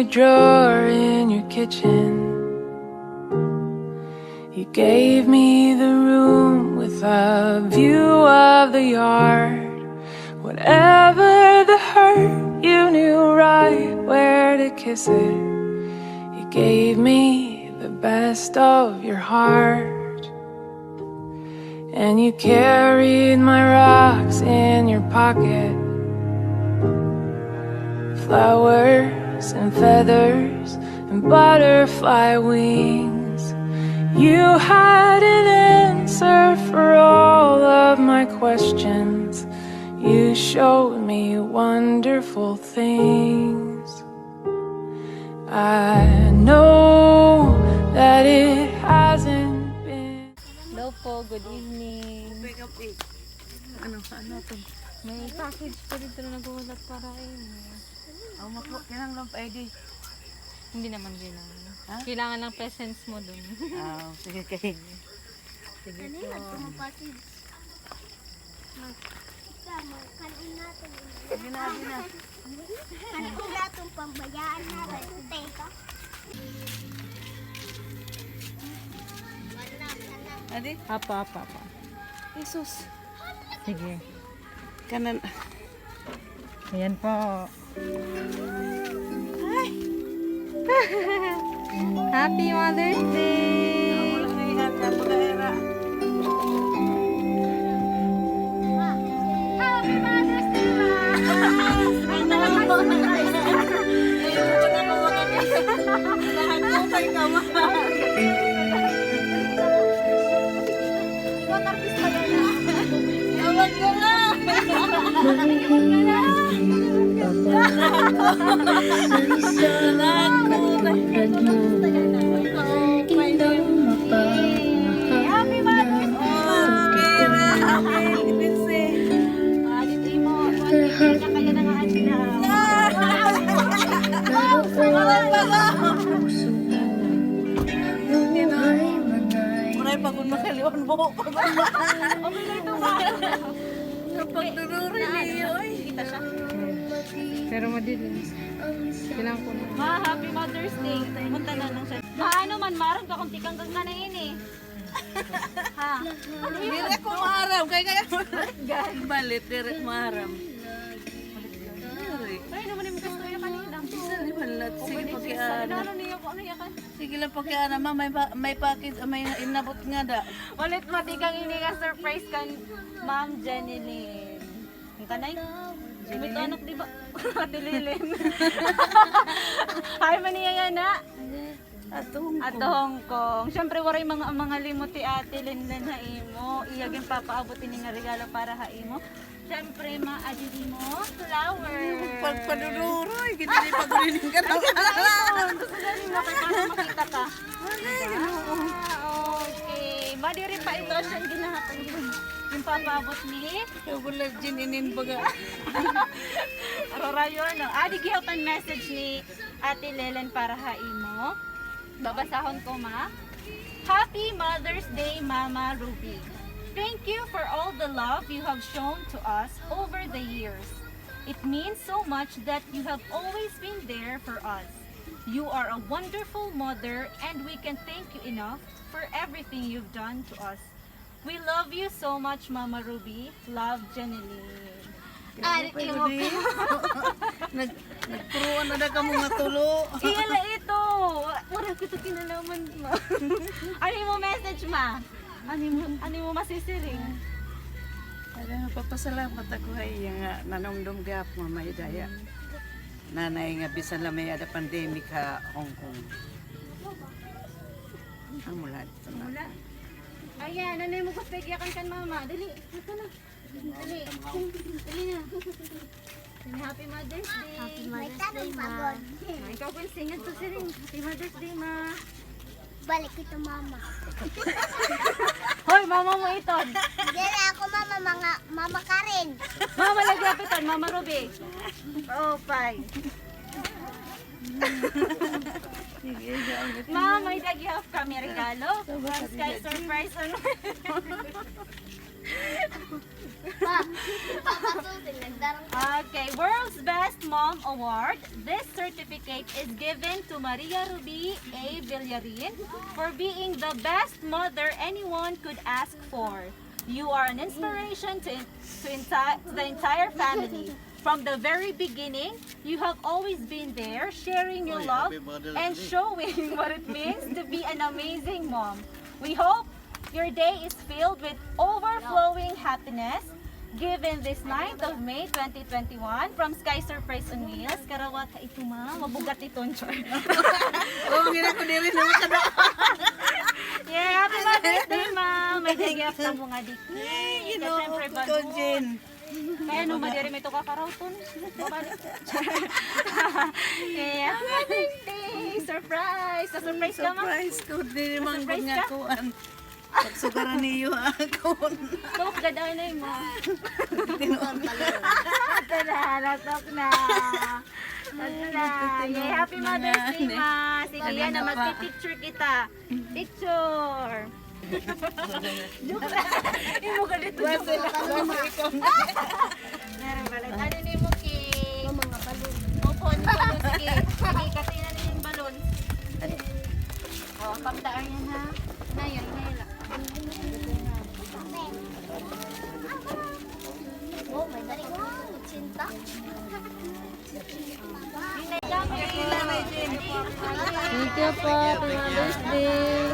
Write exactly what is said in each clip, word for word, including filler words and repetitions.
drawer in your kitchen. You gave me the room with a view of the yard. Whatever the hurt, you knew right where to kiss it. You gave me the best of your heart. And you carried my rocks in your pocket. Flowers and feathers and butterfly wings. You had an answer for all of my questions. You showed me wonderful things. I know that it hasn't been. Hello po, good evening. Kape, kape. Ano, ano to? May package pa dito na naghuhulat para imo. Aw, mako, kinahanglan pa, eh, di. Hindi naman kailangan. Ha? Kailangan lang presence mo dun. Ah, sige, kayo. Sige po. Ano yung nagtumong package? Mag-, ikaw, mag-, kanin natin. Sige na, sige na. Kanin natin, pambayaan natin. Teka. Adi? Apa, apa, apa. Jesus. Sige. Kanan. Ayan po. Ay. Happy Mother's Day! Happy Mother's Day, Ma! Ay, talaga, surprise. Ay, wala ko makakita. Lahat ko kay kama. Ikaw, artista ka na. Tawag ko na. Happy Mother's Day! Oh, Kira, okay, Lindsay. Ah, dito mo, kuwan, kaya na nga, Angela. Wow! Wow! Sarap pala! Murag pagod makaliwan buhok ko. Okay na ito, Ma. Kapag dururi niyo, oy. Kita siya. Pero madilim. Kailangan ko na. Ma, happy Mother's Day. Punta na lang siya. Ma, ano man, maaram ka kung tikang kang kanay ini. Ha? Diri ko maaram. Kaya, kaya. Balit, diri ko maaram. Diri. Ay, naman yung gusto niya kanina. Isa ni balat. Sige, pakiana. Ano niya ko, ano niya kan? Sige lang, pakiana, Ma. May pa-, may package, may inabot nga da. Ulit, matikang ini nga surprise kan Ma'am Jenny Lynn. Ang kanay? May anak, di ba? Ate Lilin. Hi, maniya yan, ha? Ato Hong Kong. Ato Hong Kong. Siyempre, waray mga, mga limot ti Ate Linlin ha imo. Iya ginpapaabot ini nga regalo para ha imo. Siyempre, ma, adi imo flower. Pagpaduduroy, ginili pa ko rin yung gano'n. Ay, gusto na rin mo, kaya para makita ka. Ay, oo. Ah, okay. Madiri pa ito siya, ginahatag yun. Ginpapaabot ni Double life, Jin, inin baga. Arorayo, no? Adi gihapon message ni Ate Lelen para ha imo. Babasahon ko, ma. Happy Mother's Day, Mama Ruby. Thank you for all the love you have shown to us over the years. It means so much that you have always been there for us. You are a wonderful mother, and we can't thank you enough for everything you've done to us. We love you so much, Mama Ruby. Love, Jenny Lynn. Ari, imo ka. Nag-, nagturuan na da kamo nga tulo. Iya la ito. Wa-, wala ko ito kinalaman, ma. Ano imo message, ma? Ano imo, ano imo masisiring? Ala, papasalamat ako ha iya nga nanumdom gihapon, Mama Hidaya. Nanay nga bisan la may-ada pandemic ha Hong Kong. Amo la. Amo la. Ayan, ano imo gusto igiyakan kan mama? Dali, ito na. Dali. Dali na. Happy Mother's Day. Happy Mother's Day, ma. Ay, ikaw, Quincy, ngadto siring. Happy Mother's Day, ma. Balik ito, mama. Hoy, mama mo iton. Dili ako mama, mga mama Karen. Mama lagi apitan, Mama Ruby. Oh, fine. Sige, gamit. Ma, may-ada gihap kami regalo from Sky Surprise on Wheels. Okay, World's Best Mom Award. This certificate is given to Maria Ruby A Villarin for being the best mother anyone could ask for. You are an inspiration to, to, enti- to the entire family. From the very beginning, you have always been there, sharing your love and showing what it means to be an amazing mom. We hope your day is filled with overflowing happiness. Given this ninth of May twenty twenty-one from Sky Surprise on Wheels, karawat ha ito, ma, mabugat ito, char. Oo, gina ko diri na makada. Yeah, happy Mother's Day, ma. May-ada gihap kamo nga diki. Ay, Ginoo ko, balon. Kay ano, madiri may ito kakarawton. Babalik. Yeah, happy Mother's Day. Surprise. Sa surprise ka, ma? Surprise ko, diri man gud nga kuan. Pagsugaran niyo ako. Tok, gadanay mo. Ito na, natok na. Ito na. Yay, happy Mother's Day, ma. Sige, yan na, magpipicture kita. Picture. Joke lang. Imo galit. Meron balik. Ano ni mo, King? Mga balon. Opo, ni balon. Sige. Sige, katina ni yung balon. Oh, pagdaan yan, ha? Ngayon, ngayon lang. Oh, may dali ko. Sinta. Thank you po. Happy Mother's Day.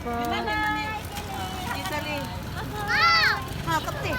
Po. Ha, kapti.